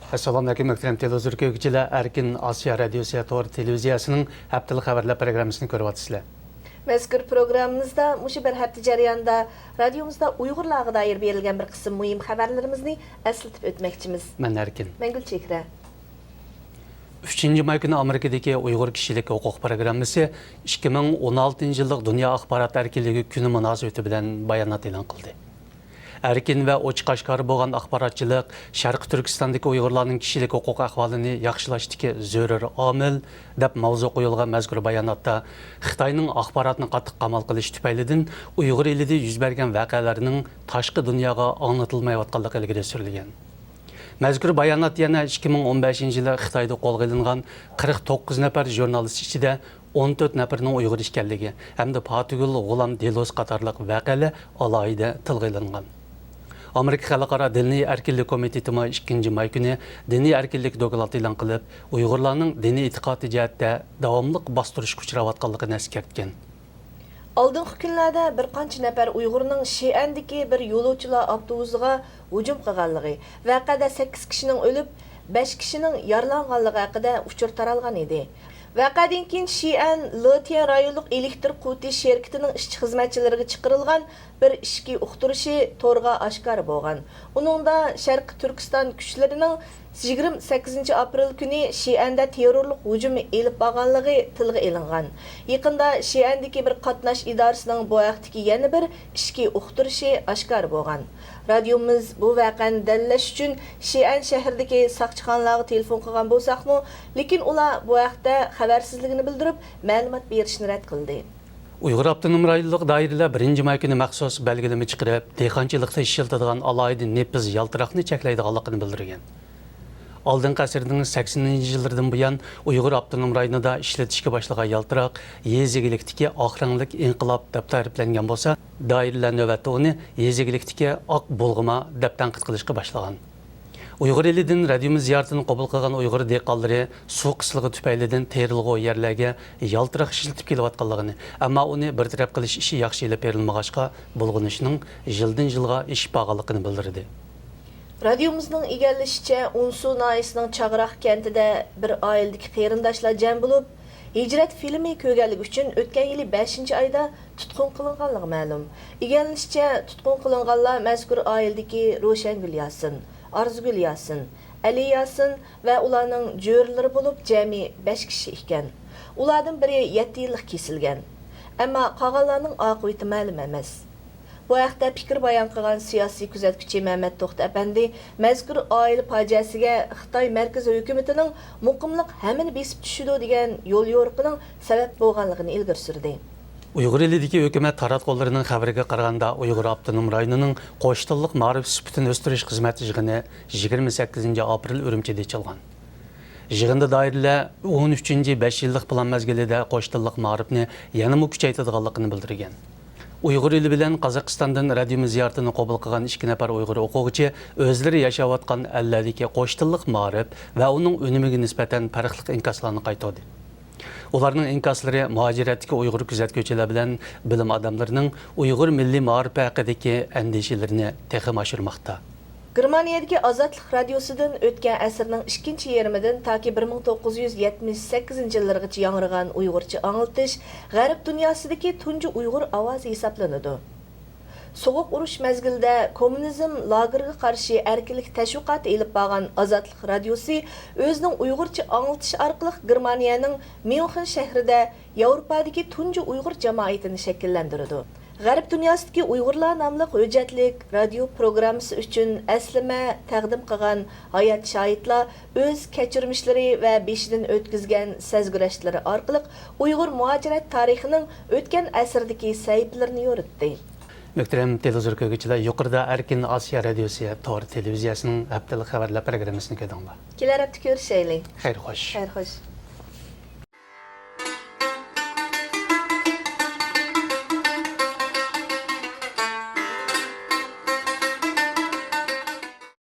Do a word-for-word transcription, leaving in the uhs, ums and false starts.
ئەسسالامۇئەلەيكۇم، مۆھتەرەم تېلېۋىزور كۆرگۈچىلەر، ئەركىن ئاسىيا رادىيوسى تور تېلېۋىزىيەسىنىڭ ھەپتىلىك خەۋەرلەر پروگراممىسىنى كۆرۈۋاتىسىلەر. مەزكۇر پروگراممىمىزدا مۇشۇ بىر ھەپتە جەريانىدا رادىيومىزدا ئۇيغۇرلارغا دائىر بېرىلگەن بىر قىسىم مۇھىم خەۋەرلىرىمىزنى ئەسلىتىپ ئۆتمەكچىمىز. مەن ئەركىن. مەن گۈلچېھرە. ئۈچىنچى ماي كۈنى ئامېرىكىدىكى ئۇيغۇر كىشىلىك ھوقۇق پروگراممىسى ئىككى مىڭ ئون ئالتىنچى يىللىق دۇنيا ئاخبارات ئەركىنلىكى كۈنى مۇناسىۋىتى بىلەن بايانات ئېلان قىلدى. ئەركىن ۋە ئوچۇق ئاشكارا بولغان ئاخباراتچىلىق شەرقىي تۈركىستاندىكى ئۇيغۇرلارنىڭ كىشىلىك ھوقۇق ئەھۋالىنى ياخشىلاشتىكى زۆرۈر ئامىل، دەپ ماۋزۇ قويۇلغان مەزكۇر باياناتتا، خىتاينىڭ ئاخباراتنى قاتتىق قامال قىلىشى تۈپەيلىدىن ئۇيغۇر ئېلىدە يۈز بەرگەن ۋەقەلەرنىڭ تاشقى دۇنياغا ئاڭلىتىلمايۋاتقانلىقى ئىلگىرى سۈرۈلگەن. مەزكۇر بايانات يەنە ئىككى مىڭ ئون بەشىنچى يىلى خىتايدا قولغا ئېلىنغان قىرىق توققۇز نەپەر ژۇرنالىست ئىچىدە ئون تۆت نەپىرىنىڭ ئۇيغۇر ئىكەنلىكى ھەمدە پاتىگۈل غۇلام دېلوسى قاتارلىق ۋەقەلەر ئالاھىدە تىلغا ئېلىنغان. ئامېرىكا خەلقئارا دىنىي ئەركىنلىك كومىتېتىمۇ ئىككىنچى ماي كۈنى دىنىي ئەركىنلىك دوكلاتى ئېلان قىلىپ، ئۇيغۇرلارنىڭ دىنىي ئېتىقادى جەھەتتە داۋاملىق باستۇرۇشقا ئۇچراۋاتقانلىقىنى ئەسكەرتكەن. ئالدىنقى كۈنلەردە بىر قانچە نەپەر ئۇيغۇرنىڭ شىئەندىكى بىر يولۇچىلار ئاپتوبۇسىغا ھۇجۇم قىلغانلىقى، ۋەقەدە سەككىز كىشىنىڭ ئۆلۈپ، بەش كىشىنىڭ يارىلانغانلىقى ھەققىدە ئۇچۇر تارالغان ئىدى. ۋەقەدىن كېيىن شىئەن لېتيەن رايونلۇق ئېلېكتر قۇۋۋىتى شىركىتىنىڭ ئىشچى-خىزمەتچىلىرىگە چىقىرىلغان بىر ئىچكى ئۇقتۇرۇشى تورغا ئاشكارا بولغان. ئۇنىڭدا شەرقىي تۈركىستان كۈچلىرىنىڭ يىگىرمە سەككىزىنچى ئاپرېل كۈنى شىئەندە تېررورلۇق ھۇجۇمى ئېلىپ بارغانلىقى تىلغا ئېلىنغان. يېقىندا شىئەندىكى بىر قاتناش ئىدارىسىنىڭ بۇ ھەقتىكى يەنە بىر ئىچكى ئۇقتۇرۇشى ئاشكارا بولغان. رادىيومىز بۇ ۋەقەنى دەلىللەش ئۈچۈن شىئەن شەھىرىدىكى ساقچىخانىلارغا تېلېفون قىلغان بولساقمۇ، لېكىن ئۇلار بۇ ھەقتە خەۋەرسىزلىكىنى بىلدۈرۈپ، مەلۇمات بېرىشنى رەت قىلدى. ئۇيغۇر ئاپتونوم رايونلۇق دائىرىلەر بىرىنچى ماي كۈنى مەخسۇس بەلگىلىمە چىقىرىپ، دېھقانچىلىقتا ئىشلىتىدىغان ئالاھىدە نېپىز يالتىراقنى چەكلەيدىغانلىقىنى بىلدۈرگەن. ئالدىنقى ئەسىرنىڭ سەكسىنىنچى يىللىرىدىن بۇيان، ئۇيغۇر ئاپتونوم رايونىدا ئىشلىتىشكە باشلىغان يالتىراق يېزا ئىگىلىكتىكى ئاق رەڭلىك ئىنقىلاب دەپ تەرىپلەنگەن بولسا، دائىرىلەر نۆۋەتتە ئۇنى يېزا ئىگىلىكتىكى ئاق بۇلغىما دەپ تەنقىد قىلىشقا باشلىغان. ئۇيغۇر ئېلىدىن رادىيومىز زىيارىتىنى قوبۇل قىلغان ئۇيغۇر دېھقانلىرى سۇ قىسلىقى تۈپەيلىدىن تېرىلغۇ يەرلەرگە يالتىراق ئىشلىتىپ كېلىۋاتقانلىقىنى، ئەمما ئۇنى بىر تەرەپ قىلىش ئىشى ياخشى ئېلىپ بېرىلمىغاچقا، بۇلغىنىشنىڭ يىلدىن يىلغا ئېشىپ بارغانلىقىنى بىلدۈردى. رادىيومىزنىڭ ئىگىلىشىچە، ئونسۇ ناھىيەسىنىڭ چاغراق كەنتىدە بىر ئائىلىدىكى قېرىنداشلار جەم بولۇپ، ھىجرەت فىلىمى كۆرگەنلىكى ئۈچۈن ئۆتكەن يىلى بەشىنچى ئايدا تۇتقۇن قىلىنغانلىقى مەلۇم. ئىگىلىنىشىچە، تۇتقۇن قىلىنغانلار مەزكۇر ئائىلىدىكى روشەنگۈل ياسىن، ئارزۇگۈل ياسىن، ئەلى ياسىن ۋە ئۇلارنىڭ جۆرىلىرى بولۇپ، جەمئىي بەش كىشى ئىكەن. ئۇلاردىن بىرى يەتتە يىللىق كېسىلگەن. ئەمما قالغانلارنىڭ ئاقىۋىتى مەلۇم ئەمەس. بۇ ھەقتە پىكىر بايان قىلغان سىياسىي كۆزەتكۈچى مەمەت توختى ئەپەندى مەزكۇر ئائىلە پاجىئەسىگە خىتاي مەركىزىي ھۆكۈمىتىنىڭ مۇقىملىق ھەممىنى بېسىپ چۈشىدۇ دېگەن يوليورۇقىنىڭ سەۋەب بولغانلىقىنى ئىلگىرى سۈردى. ئۇيغۇر ئېلىدىكى ھۆكۈمەت تاراتقۇلىرىنىڭ خەۋىرىگە قارىغاندا، ئۇيغۇر ئاپتونوم رايونىنىڭ قوش تىللىق مائارىپ سۈپىتىنى ئۆستۈرۈش خىزمەت يىغىنى يىگىرمە سەككىزىنچى ئاپرېل ئۈرۈمچىدە ئېچىلغان. يىغىندا دائىرىلەر ئون ئۈچىنچى بەش يىللىق پىلان مەزگىلىدە قوش تىللىق مائارىپنى يەنىمۇ كۈچەيتىدىغانلىقىنى بىلدۈرگەن. ئۇيغۇر ئېلى بىلەن قازاقىستاندىن رادىيومىز زىيارىتىنى قوبۇل قىلغان ئىككى نەپەر ئۇيغۇر ئوقۇغۇچى ئۆزلىرى ياشاۋاتقان ئەللەردىكى قوش تىللىق مائارىپ ۋە ئۇنىڭ ئۈنۈمىگە نىسبەتەن پەرقلىق ئىنكاسلارنى قايتۇردى. ئۇلارنىڭ ئىنكاسلىرى مۇھاجىرەتتىكى ئۇيغۇر كۆزەتكۈچىلەر بىلەن بىلىم ئادەملىرىنىڭ ئۇيغۇر مىللىي مائارىپى ھەققىدىكى ئەندىشىلىرىنى تېخىمۇ ئاشۇرماقتا. گېرمانىيەدىكى ئازادلىق رادىيوسىدىن ئۆتكەن ئەسىرنىڭ ئىككىنچى يېرىمىدىن تاكى بىر مىڭ توققۇز يۈز يەتمىش سەككىزىنچى يىللىرىغىچە ياڭرىغان ئۇيغۇرچە ئاڭلىتىش غەرب دۇنياسىدىكى تۇنجى ئۇيغۇر ئاۋازى ھېسابلىنىدۇ. سوغۇق ئۇرۇش مەزگىلىدە كوممۇنىزم لاگېرىغا قارشى ئەركىنلىك تەشۋىقاتى ئېلىپ بارغان ئازادلىق رادىيوسى ئۆزىنىڭ ئۇيغۇرچە ئاڭلىتىش ئارقىلىق گېرمانىيەنىڭ ميۇنخېن شەھىرىدە ياۋروپادىكى تۇنجى ئۇيغۇر جامائىتىنى شەكىللەندۈرىدۇ. غەرب دۇنياسىدىكى ئۇيغۇرلار ناملىق ھۆججەتلىك رادىيو پروگراممىسى ئۈچۈن ئەسلىمە تەقدىم قىلغان ھايات شاھىتلار ئۆز كەچۈرمىشلىرى ۋە بېشىدىن ئۆتكۈزگەن سەزگۈرەشلىرى ئارقىلىق ئۇيغۇر مۇھاجىرەت تارىخىنىڭ ئۆتكەن ئەسىردىكى سەھىپىلىرىنى يورۇتتى. مۆھتەرەم تېلېۋىزور كۆرگۈچىلەر، يۇقىرىدا ئەركىن ئاسىيا رادىيوسى تور تېلېۋىزىيەسىنىڭ ھەپتىلىك خەۋەرلەر پروگراممىسىنى كۆردۈڭلار. كېلەر ھەپتە كۆرۈشەيلى. خەير خوش. خەير خوش.